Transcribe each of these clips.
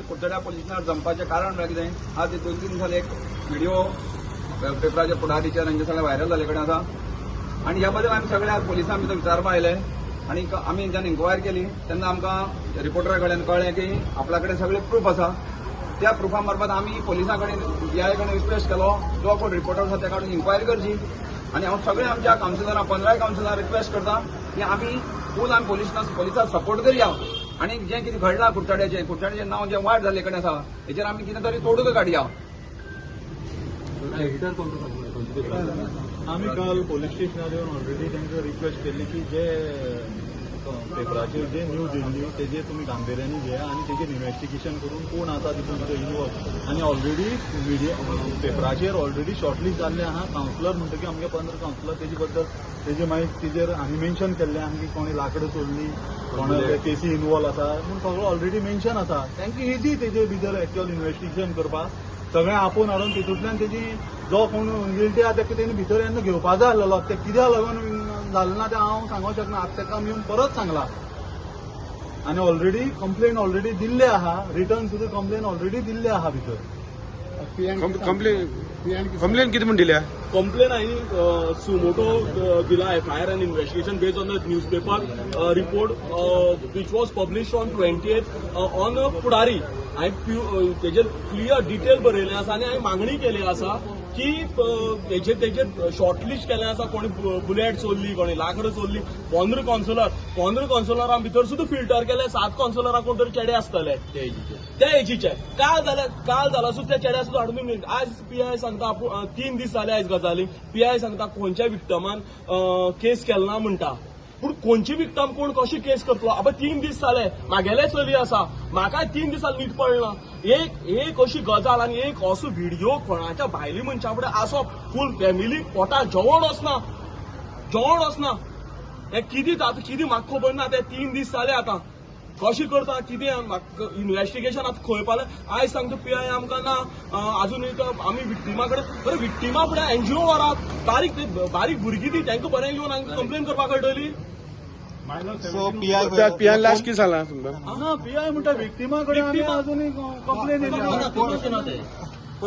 कुडचड्या police स्टेशनार जमपाचें कारण म्हळ्यार कितें, आज 2-3 दिसांनी एक व्हिडिओ पेपराचेर पुढारीचेर हांचे सगळें व्हायरल जाल्ले कडेन आसा आनी ह्या बद्दल आमी सगळे आज पोलिसां भितर विचारपा आयले आनी आमी जेन्ना इन्क्वायरी केली तेन्ना आमकां रिपोर्टरा कडेन कळ्ळें की आपल्या कडेन सगळे प्रूफ आसा. त्या प्रुफा मार्फत आमी पोलिसां कडेन, पीआय कडेन रिक्वेस्ट केलो, जो कोण रिपोर्टर आसा त्या कडेन इन्क्वायरी करची. आनी हांव सगळे आमच्या कावन्सिलरां, 15 कावन्सिलरां रिक्वेस्ट करता की आमी फूल आमी पोलिसांक सपोर्ट करया आनी जें कितें घडलां कुडचड्याचें, कुडचड्याचें नांव जें वायट जाल्ले कडेन आसा हेचेर आमी कितें तरी तोडगो काडया. एडिटर कोण तो सांगू खंयच्या पेपराचो? आमी काल पोलीस स्टेशनार येवन ऑलरेडी तांकां रिक्वेस्ट केल्ली की जे पेपराचेर जे न्यूज येयल्ली तेजेर तुमी गांभिर्यानी घेया आनी तेजेर इन्वेस्टिगेशन करून कोण आसा तितून भितर इनवॉल्व. आनी ऑलरेडी मिडिया पेपराचेर ऑलरेडी शॉर्टलिस्ट जाल्ले आहा कावन्सिलर, म्हणटकीर आमगे 15 कावन्सिलर तेजे बद्दल तेजे मागीर तेजेर आमी मेन्शन केल्लें आहा की कोणी लाकडां चोरली, कोणा केसी इनवॉल्व आसा म्हूण सगळो ऑलरेडी मेन्शन आसा. तांकां इजी तेजे भितर एक्च्युअल इन्वेस्टिगेशन करपाक, सगळें आपोवन हाडून तितूंतल्यान तेजी जो कोण गिल्टी आहा तेका तेणी भितर येन्न घेवपा जाय आसलेलो. ते कित्याक लागून जालें ना तें हांव सांगूंक शकना. आतां तेका आमी येवन परत सांगला आनी ऑलरेडी कंप्लेन ऑलरेडी दिल्ले आहा, रिटर्न सुद्दां कंप्लेन ऑलरेडी दिल्ले आहा भितर. कंप्लेन कितें म्हूण दिल्या? कंप्लेन हांवें सुमोटो दिला FIR and investigation based on the newspaper report which was publish on 28 on Pudari. हांवें तेजेर क्लियर डिटेल बरयलें आसा आनी हांवें मागणी केली आसा की हेजेर तेजेर शॉर्टलिस्ट केलें आसा, कोणी बुलेट चोरली, कोणी लाकडां चोरली. 15 कावन्सिलर, 15 कावन्सिलरां भितर सुद्दां फिल्टर केले, 7 कावन्सिलरां कोण तरी चेडे आसतले त्या एजीचे. काल जाल्यार काल जाला सुद्दां त्या चेड्या सुद्दां हाडून. आज पीआय सांगता आपूण 3 दीस जाले आयज गजालीक, पीआय सांगता खंयच्या विक्टमान केस केल ना म्हणटा, पूण खंयची विक्टम कोण कशी केस करतलो? आबा 3 दीस जाले, म्हागेले चली आसा, म्हाका 3 दिसां न्हीद पडना. एक एक अशी गजाल आनी एक असो व्हिडिओ कोणाच्या भायली मनशा फुडें आसप, फूल फॅमिली पोटाक जेवण वचना, जेवण वचना. हें कितें जाता कितें म्हाका खबर ना. ते 3 दीस जाले, आतां कशें करता कितें इन्वेस्टिगेशन आतां खंय पावलें? आयज सांगता पीआय आमकां ना अजून एक आमी विक्टिमा कडेन, बरें विक्टिमा फुडें एनजीओ व्हरात, बारीक बारीक भुरगीं ती तांकां बरें घेवन हांकां कंप्लेन करपाक कळटली. सो पीआय त्या पियान लास्ट कितें सांगलां तुमकां? ना, पीआय म्हणटा विक्टिमा कडेन आमी अजूनय कंप्लेन येयली ना.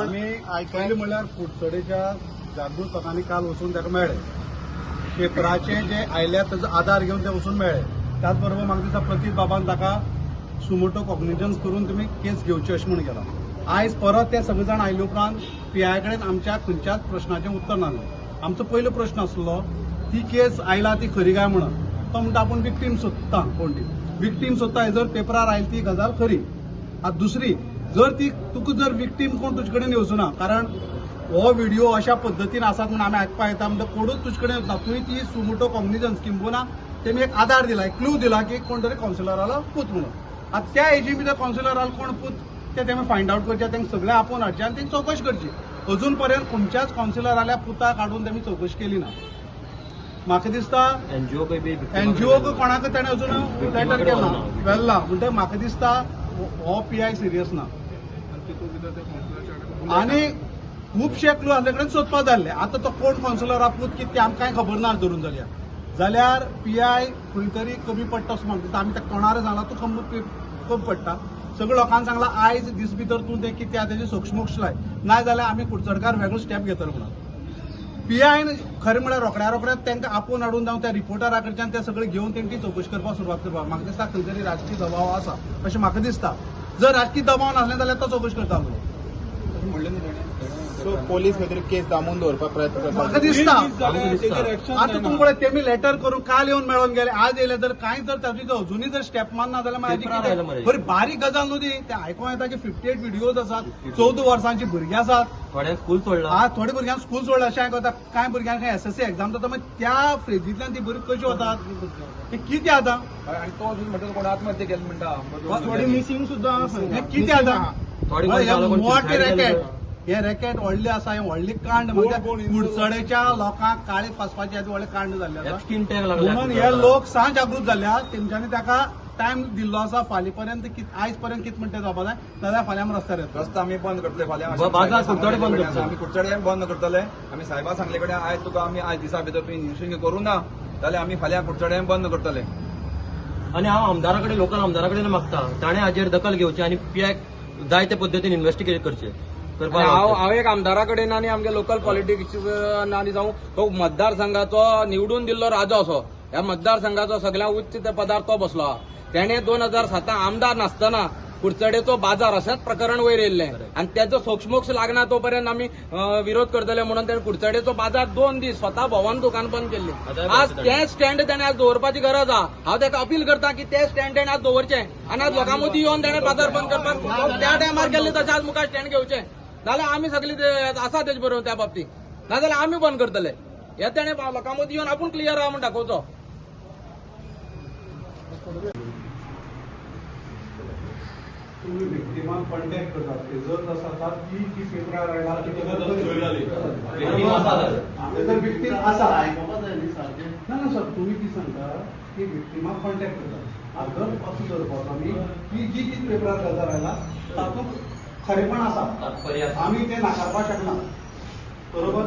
आमी पयलीं म्हणल्यार कुडचडेच्या जागृत लोकांनी काल वचून ताका मेळ्ळे, पेपराचे जे आयल्या ताजो आदार घेवन ते वचून मेळ्ळे. त्याच बरोबर म्हाका दिसता प्रतीक बाबान ताका सुमोटो कॉग्निजन्स करून तुमी केस घेवची अशें म्हूण केला. आयज परत ते सगळे जाण आयले उपरांत पीआय कडेन आमच्या खंयच्याच प्रश्नाचें उत्तर नासलें. आमचो पयलो प्रश्न आसलो ती केस आयला ती खरी काय म्हणून. तो म्हणटा आपूण विक्टीम सोदता, कोण ती विक्टीम सोदता, जर पेपरार आयली ती गजाल खरी. आतां दुसरी जर ती तुका जर विक्टीम कोण तुजे कडेन येवचो ना, कारण हो व्हिडिओ अशा पद्दतीन आसात म्हणून आमी आयकपाक येता, म्हणटा कोणूच तुजे कडेन वचना. तुवें ती सुमोटो कॉग्निजन्स किंबहुना तेमी एक आदार दिला, एक क्लू दिला की कोण तरी कावन्सिलरालो पूत म्हणून. आतां त्या एजी भितर कावन्सिलरालो कोण पूत ते तेमी फायंड आवट करचे, तांकां सगळें आपोवन हाडचें आनी तेंची चवकशी करची. अजून पर्यंत खंयच्याच कावन्सिलराल्या पुताक हाडून तेमी चवकशी केली ना. म्हाका दिसता एनजीओ बी एनजीओ कोणाक ताणें अजून लेटर केला व्हेल्ला, म्हणटकीर म्हाका दिसता हो पीआय सिरियस ना आनी खुबशे क्लू आसले कडेन सोदपाक जाल्ले. आतां तो कोण कावन्सिलर पूत कितें आमकां कांय खबर ना. धरून जाल्यार जाल्यार पीआय खंय तरी कमी पडटा असो म्हाका दिसता. आमी त्या तोंडार सांगला तूं कमी कमी पडटा, सगळे लोकांक सांगला आयज दीस भितर तूं तें कितें आहा तेजें सोक्षमोक्ष लाय, ना जाल्यार आमी कुडचडकार वेगळो स्टेप घेतलो म्हणून. पीआयन खरें म्हळ्यार रोखड्या रोखड्यात तांकां आपोवन हाडून जावं त्या रिपोर्टरा कडच्यान ते सगळे घेवन तेंची चवकशी करपाक सुरवात करपाक. म्हाका दिसता खंय तरी राजकी दबाव आसा अशें म्हाका दिसता. जर राजकी दबाव नासलें जाल्यार तो चवकशी करतालो. सो पोलीस खंय तरी केस दामून दवरपाक प्रयत्न करता. म्हाका दिसता. तेजेर एक्शन आतां तुमकां पळय तेमी लेटर करून काल येवन मेळोन गेले, आज येयले, जर कांय जर ताजी अजुनूय जर स्टेप मारना जाल्यार पेपरार आयला मागीर मरे. बरी बारीक गजाल न्हू ती. ते आयकोंक येता की 58 व्हिडियोज आसात, 14 वर्सांची भुरगीं आसात. थोड्यांक स्कूल सोडला. आज थोड्या भुरग्यांक स्कूल सोडला अशें आयकता, कांय भुरग्यांक एसएससी एक्झाम जाता, मागीर त्या फ्रेजींतल्यान ती भुरगीं कशी वतात ते कितें आतां आनी तो अजून म्हणटा कोण आत्महत्या केली म्हणटा. थोडी मिसींग सुद्दां हें कितें आतां थोडी कोण जालो, कोण मोठें suicide केलें. रॅकेट, हे रॅकेट व्हडलें आसा, हें व्हडलें कांड म्हणजे कुडचडेच्या लोकांक काळी फासपाचें हें व्हडलें कांड जाल्लें आसा. स्किन टॅग लागला. म्हणून हे लोक सा जागृत जाल्या, तेमच्यांनी ताका टायम दिल्लो आसा फाल्यां पर्यंत, आयज पर्यंत कितें म्हणटा जावपा जाय, नाजाल्यार फाल्यां आमी रस्त्यार येतले. रस्ता आमी बंद करतले फाल्यां. बाजार कुडचडे बंद करतले. आमी कुडचडे बंद करतले. आमी साहेबा सांगले कडेन आयज तुका आमी आयज दिसा भितर तुवें इन्वेस्टिगेशन करूं ना जाल्यार आमी फाल्यां कुडचडे बंद करतले. आनी हांव आमदारा कडेन, लोकल आमदारा कडेन मागता, ताणें हाजेर दखल घेवची आनी पीआय जाय ते पद्दतीन इन्व्हेस्टिगेट करचें करपाक हांव लावचें. हांव एक आमदारा कडेन आनी आमगे लोकल पॉलिटिक्स आनी जावं तो मतदारसंघाचो निवडून दिल्लो राजो असो ह्या मतदारसंघाचो सगळ्या उच्च त्या पदार तो बसलो आहा. तेणे 2007 आमदार नासतना कुडचडेचो बाजार अशेंच प्रकरण वयर येयल्लें आनी तेजो सोक्षमोक्ष लागना तो पर्यंत आमी विरोध करतले म्हणून तेणे कुडचडेचो बाजार 2 दीस स्वता भोंवन दुकान बंद केल्ली. आज तें स्टँड तेणे आज दवरपाची गरज आहा. हांव तेका अपील करता की तें स्टँड तेणे आज दवरचें आनी आज लोकां मदीं येवन तेणे बाजार बंद करपाक त्या टायमार केल्लें तशें आज मुखार स्टँड घेवचें, नाल्यार आमी सगळी ते आसा तेजे बरोबर त्या बाबतींत, नाजाल्यार आमी बंद करतले. हे तेणे लोकां मदीं येवन आपूण क्लियर आहा म्हूण दाखोवचो. तुम्ही विक्टिमाक कॉन्टॅक्ट करतात ते जर तसं आसा ती जी पेपरार आयला ती Victim आसा जाल्यार. जर विक्टीम आसा आयकोपा जाय न्ही सारकें. ना ना सर, तुम्ही ती सांगता की विक्टिमाक कॉन्टॅक्ट करतात. जर असो धरपाचो आमी की जी कितें पेपरार गजाल आयला तातूंत खरेपण आसा, तात्पर्य आसा. आमी तें नाकारपाक शकना, बरोबर?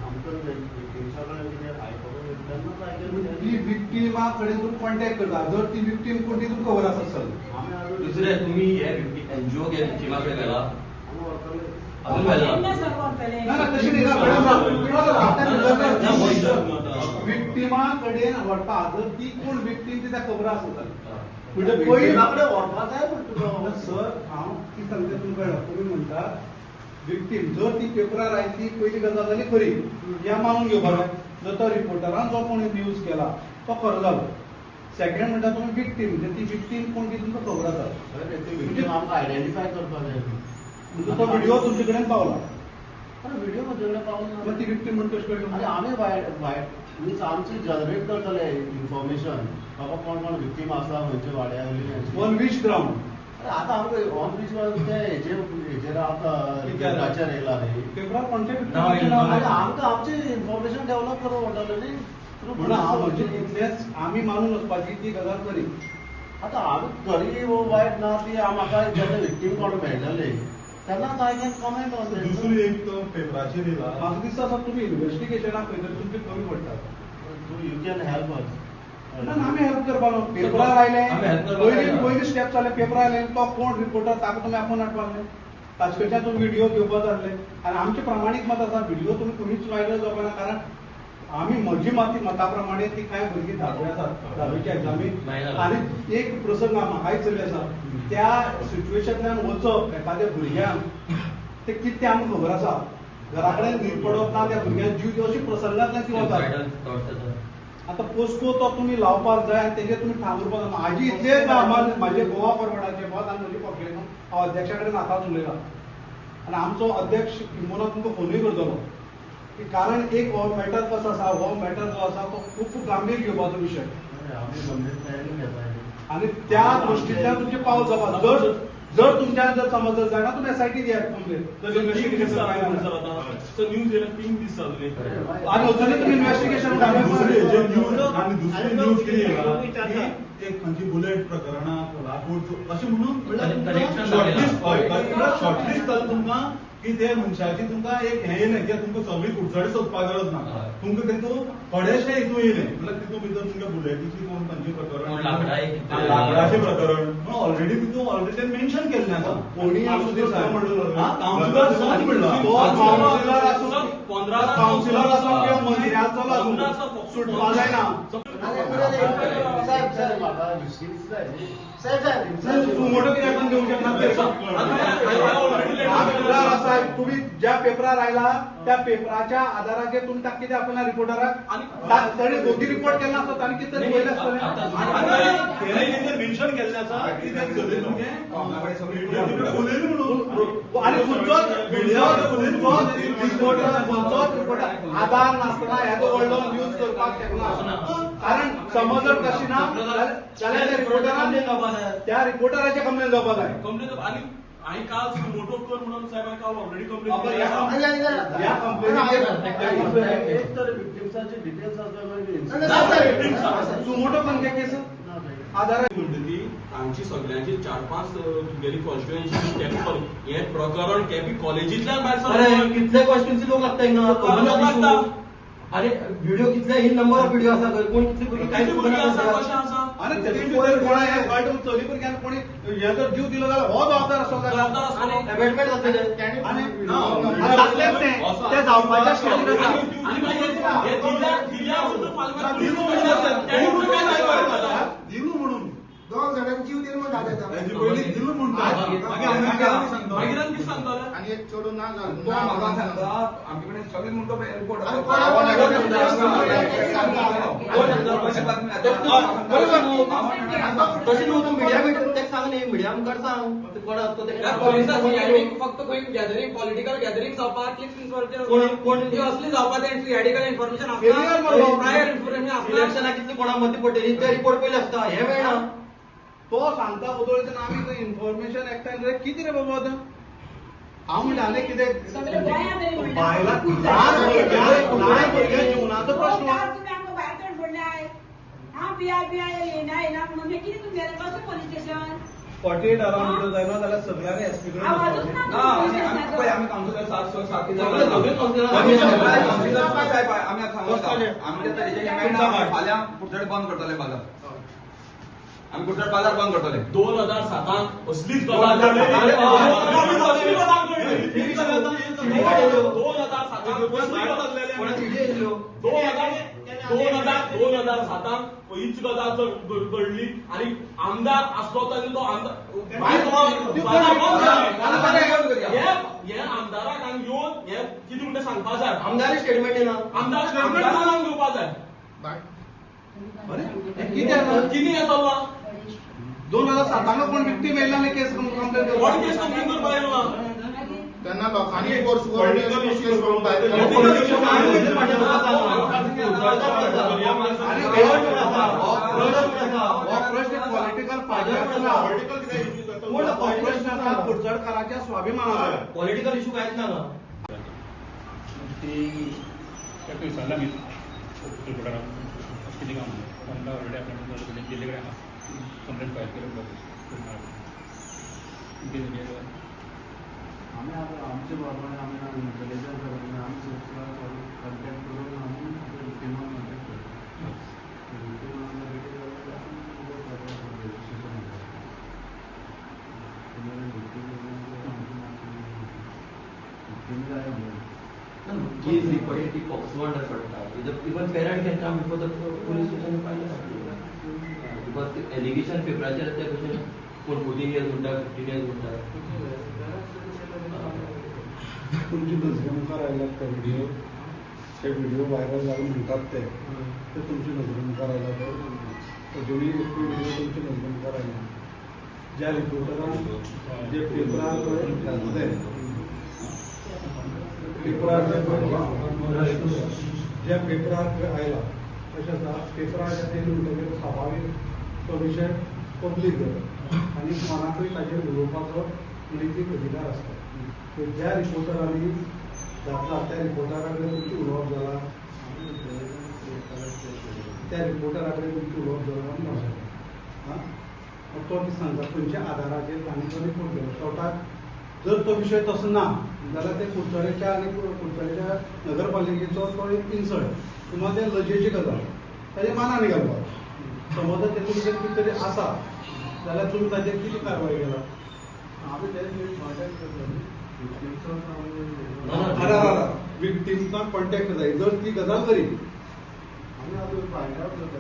आमकां विक्टिम्सा कडेन कितें आयकोपा जाय तेन्नाच आयकून ती विक्टिमा कडेन तूं कॉन्टॅक्ट करता, जर ती विक्टीम कोण ती तुमकां खबर आसा सर. आमी अजून दुसरें तुमी हे एनजीओ हे विक्टिमा कडेन व्हेला? आमी व्हरतले. अजून व्हेला? ना ना तशी न्ही विक्टिमा कडेन व्हरपा, जर ती कोण विक्टीम ती ताका खबर आसा. म्हणजे पयलीं विक्टिमा कडेन व्हरपा जाय म्हणटा तुका. सर हांव कितें सांगता तुमकां कळ्ळें. तुमी म्हणटा विक्टीम जर ती पेपरार आयली ती पयली गजाल जाली खरी, ह्या मानून घेवपा. जर तो रिपोर्टरान जो कोणी न्यूज केला तो खरो जालो. सेकंड म्हणटा तुमी विक्टीम, म्हणजे ती विक्टीम कोण ती तुमकां खबर आसा, अरे ती विक्टीम आमकां आयडेंटिफाय करपा जाय. म्हणजे तो व्हिडिओ तुमचे कडेन पावला, अरे व्हिडिओ म्हजे कडेन पावला. मग ती विक्टीम म्हण कशें कळ्ळें? आनी आमी भायर भायर मिन्स आमची जनरेट करतले इन्फॉर्मेशन बाबा कोण कोण विक्टीम आसा खंयच्या वाड्या वयली. On which ground? अरे आतां आमकां ऑन which ते हेजेर हेजेर आतां रिपोर्टाचेर येयला न्ही. पेपरार कोणते नांव येयलें. आनी आमकां आमची इन्फॉर्मेशन डेव्हलप करूंक पडटलें न्ही. म्हणून हांव म्हणजे तितलेंच आमी मानून वचपाची ती गजाल खरी. आतां हांवें खरी वो वायट ना ती म्हाका जेन्ना विक्टीम कोण मेळटले तेन्नाच I can comment on that. दुसरी एक तो पेपराचेर येयला. म्हाका दिसता सर तुमी इन्व्हेस्टिगेशनाक खंय तरी तुमचे कमी पडटात. You can help अस. ना ना, आमी हेल्प करपा न्हू. पेपरार आयले आमी help करपाक पयली जायना. पयली स्टेप जाले पेपरार आयले तो कोण रिपोर्टर ताका तुमी आपोवन हाडपा, ताचे कडच्यान तुमी व्हिडिओ घेवपा जाल्ले. आनी आमचें प्रामाणीक मत आसा व्हिडिओ तुमी कोणीच व्हायरल जावपा ना, कारण आमी म्हजी मता प्रमाणे ती कांय भुरगीं धावे आसात, धावेच्या एग्जामी, Minor. आनी एक प्रसंग म्हाकाय चली आसा त्या सिच्युएशनान वचप एखाद्या भुरग्यांक ते कितें आमकां खबर आसा, घरा कडेन न्हीद पडप ना, त्या भुरग्यांक जीव दिवप अशी प्रसंगांतल्यान ती वतात. आतां पोस्को तो तुमी लावपाक जाय आनी तेजेर तुमी ठाम उरपाक जाय. म्हाजी इतलेंच म्हाजे गोवा फॉरवर्डाचें मत आनी म्हजी पक्षान हांव अध्यक्षा कडेन आतांच उलयलां आनी आमचो अध्यक्ष किंबहुना तुमकां फोनूय करतलो की कारण एक हो मॅटर कसो आसा, हो मॅटर जो आसा तो खूब गंभीर घेवपाचो विशय आमी गंभीर तयारी घेता. आनी त्या दृश्टींतल्यान तुमचें पावल जावपा. जर जर तुमच्यान जर समज जर जायना तुमी एसआयटी दियात कंप्लेन, जर इन्व्हेस्टिगेशन सर न्यूज येयला 3 दीस जाले. आनी अजुनूय तुमी इन्व्हेस्टिगेशन दुसरी जे न्यूज आनी दुसरी न्यूज कितें येयला की एक खंयची बुलेट प्रकरणां कोल्हापूर अशें म्हणून Connection shortlist, हय शॉर्टलिस्ट जालें तुमकां की ते मनशाची तुमकां एक हें येयलें की तुमकां सगळी कुडचडे सोदपाक गरज ना, तुमकां तेतूंत थोडेशें हितून येयलें म्हणल्यार तितून भितर तुमकां बुलेटीची कोण खंयचें प्रकरण, कोण लाकडां लाकडाचें प्रकरण म्हणून ऑलरेडी तितून ऑलरेडी ते मेन्शन केल्लें आसा. कोणीय आसूं दे साहेब. कावन्सिलर सर म्हणलां. तो कावन्सिलर आसूं, 15 कावन्सिलर आसूं किंवा मंत्र्याचो आसूं, सुटपा जायना. साहेब साहेब म्हाका विक्टिम्स जाय न्ही. साहेब साहेब सुमोटो कित्याक आपण घेवंक शकना ते? पेपरार आसा, तुम्ही ज्या पेपरार आयला त्या पेपराच्या आधाराचेर तुमी ताका कितें आपयला रिपोर्टराक, ताणें दोगी रिपोर्ट केला आसतो, ताणें कितें तरी पळयलें आसतलें. तेणें मेन्शन केल्लें आसा की ते चलयेन तुमगें उलयलें म्हणून. आनी खंयचोच रिपोर्टर आधार नासतना हेजो व्हडलो न्यूज करपाक शकना, कारण समज जर तशी ना जाल्यार त्या रिपोर्टरान त्या रिपोर्टराचे कंप्लेन जावपाक जाय. कंप्लेन आनी हांवें काल सुमोटो कर म्हणून साहेब हांवें काल ऑलरेडी कंप्लेन ह्या कंप्लेनीचेर एक तर विक्टिम्साचे डिटेल्स आसता. सुमोटो खंयचे केस आधार म्हणटा ती तांची सगळ्यांची 4-5 तुमगेली कॉन्स्टिट्युएन्सी केपी हें प्रकरण केपी कॉलेजींतल्यान भायर अरे सरलें. कितले कॉन्स्टिट्युएन्सी लोक लागता हिंगा खबर ना लोक लागता. अरे व्हिडिओ कितले इन नंबर ऑफ व्हिडिओ आसा थंय, कोण कितले भुरगीं कितली कांयच भुरगीं खबर आसा ना. कशें आसा. आनी आनी तेतून भितर कोणा हें कळटा चली भुरग्यांक कोणी हे जर जीव दिलो जाल्यार हो जबाबदार आसतलो जाल्यार. जबाबदार आसतलो. अबेटमेंट जातलें. आनी जातलेंच तें, तें जावपाच्या स्टेजीर आसा. आनी मागीर हे दिल्या दिल्या सुद्दां फाल्यां पुलीस स्टेशनार तेणी सुद्दां काय करता? दिलो म्हणून दोग जाणांनी जीव दिलो म्हणून दाद येता. हेजी पयलीं दिलो म्हणटा, मागीर आमी सांगता. मागीर आमी कितें सांगतले? आनी एक चेडूं ना जालें. तो म्हाका सांगता, आमचे कडेन सगळे म्हणतो रिपोर्ट. आनी कोणा- तशें न्हू, तूं मिडिया तेका सांग न्ही, मिडिया मुखार सांग ते कोण आसा तो ह्या तेका. पोलिसां सीआयडीक फक्त खंय गॅदरिंग, पॉलिटिकल गॅदरिंग जावपाक तीच इन्फॉर्मेशन. कोण- ती असली जावपाक तें सीआयडी कडेन इन्फॉर्मेशन Failure आसना, मरे. प्रायर इन्फॉर्मेशन आसना. इलेक्शनाक कितले कोणा मती पडटली ते रिपोर्ट पयले आसता, हे मेळना. तो सांगता वदोळ आमी इन्फॉर्मेशन एकठांय जाल्यार कितें रे बाबा आतां? हांव म्हणटा आनी कितें, सगळे गोंयांत तरी म्हणटा. बायलां ल्हान भुरग्यां, ल्हान भुरग्यां जिवनाचो प्रश्न. तुम्ही आमकां भायर काडून सोडल्याय. हांव बिया बिया येना येना म्हणून. हें कितें तुमगेलें? कशें पोलीस स्टेशन? 48 अवरां भितर जायना जाल्यार सगळ्यांनी एसपी कडेन आवाजूच वचपाचें. ना ना, पोलीस आनी आमी पळय स्टेशनाचो. आमी कावन्सिलर 7 6 7 सगळे सगळे कावन्सिलर कावन्सिलर साहेब, आमी आतां सांगता, आमच्या तरेचे हे मेळना, फाल्यां कुडचडे बंद करतले बाजार. आमी कुडचडे बाजार बंद करतले. 2007 असलीच गजाल घडली. असली गजाल घडली. 2007 असली गजाल कोणा चिडी येयल्ल्यो. 2007 हीच गजाल घडली आनी आमदार आसलो तेन्ना तो आमदार भायर बाजार बंद जाले. हे हे आमदाराक हांगा येवन हे कितें म्हणटा सांगपा जाय. आमदार स्टेटमेंट दिना. आमदार आमदारान हांगा येवपा जाय. अरे, हें कितें आसा? कितें हें चल्लां? 2007 कोण विक्टीम येयला आनी केस कंप्लेन. कोण केस कंप्लेन करपाक येयलो ना? तेन्ना लोकांनी फोर्स करून केस करून भायर काडली. आणि हो प्रश्न पॉलिटिकल पार्ट्याचो ना, पूण हो प्रश्न आसा कुडचडकाराच्या स्वाभिमानाचो. पॉलिटिकल इशू कांयच ना हांगा. ती ताका विचारलां आमी रिपोर्टराक कितें काय म्हणून. तांकां ऑलरेडी आपल्या कंप्लेन केल्ले कडेन आहा, कंप्लेन फायल केल्या. कितें आमी आतां आमचे प्रमाणे आमी इंटेलिजन्स प्रमाणे आमी कॉन्टॅक्ट करून आमी विक्टिमाक कॉन्टॅक्ट करता. विक्टिमाक रेडी जाल्यार आमी रजिस्ट्रेशन. विक्टीम जाय म्हणून. केस रिपोर्टेड ती पॉक्सो अंडर पडटा. Even parent can come before the police station, file, because allegation पेपराचेर ते कशें कोण 14 इयर्स म्हणटा, 15 इयर्स म्हणटा. तुमची नजरे मुखार आयल्यात ते व्हिडिओ? ते व्हिडिओ व्हायरल जाले म्हणटात ते ते तुमच्या नजरे मुखार आयला ते? अजुनूय एक व्हिडिओ तुमच्या नजरे मुखार आयला? ज्या रिपोर्टरान जे पेपरार पळय घातले, पेपरार जे पळय, ज्या पेपरार पळय आयला, कशें आसा, पेपरार जे येयले म्हणटकीर स्वाभावीक तो विशय पब्लीक जाता आनी कोणाकूय ताजेर उलोवपाचो नैतीक अधिकार आसता. तर ज्या रिपोर्टरांनी घातला त्या रिपोर्टरा कडेन तुमचें उलोवप जालां? त्या रिपोर्टरा कडेन तुमचें उलोवप जालां ना जालां? आं, मग तो कितें सांगता, खंयच्या आदाराचेर तांणी तो रिपोर्ट केलो? शेवटाक जर तो विशय तसो ना जाल्यार ते कुडचडेच्या आनी कुडचडेच्या नगरपालिकेचो तो एक इन्सल्ट किंवा ते लजेची गजाल, ताजे मानान घालपाक. समज जर तेतून जर कितें तरी आसा जाल्यार तुमी ताजेर कितें कारवाय केला? आमी ते कॉन्टॅक्ट करता विक्टिमचो. अरे अरे, विक्टीमचा कॉन्टॅक्ट जाय जर ती गजाल बरी. आमी आतां फायंड आवट करता.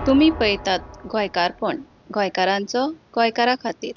तुमी पळयतात गोंयकारपण, गोंयकारांचो गोंयकारा खातीर.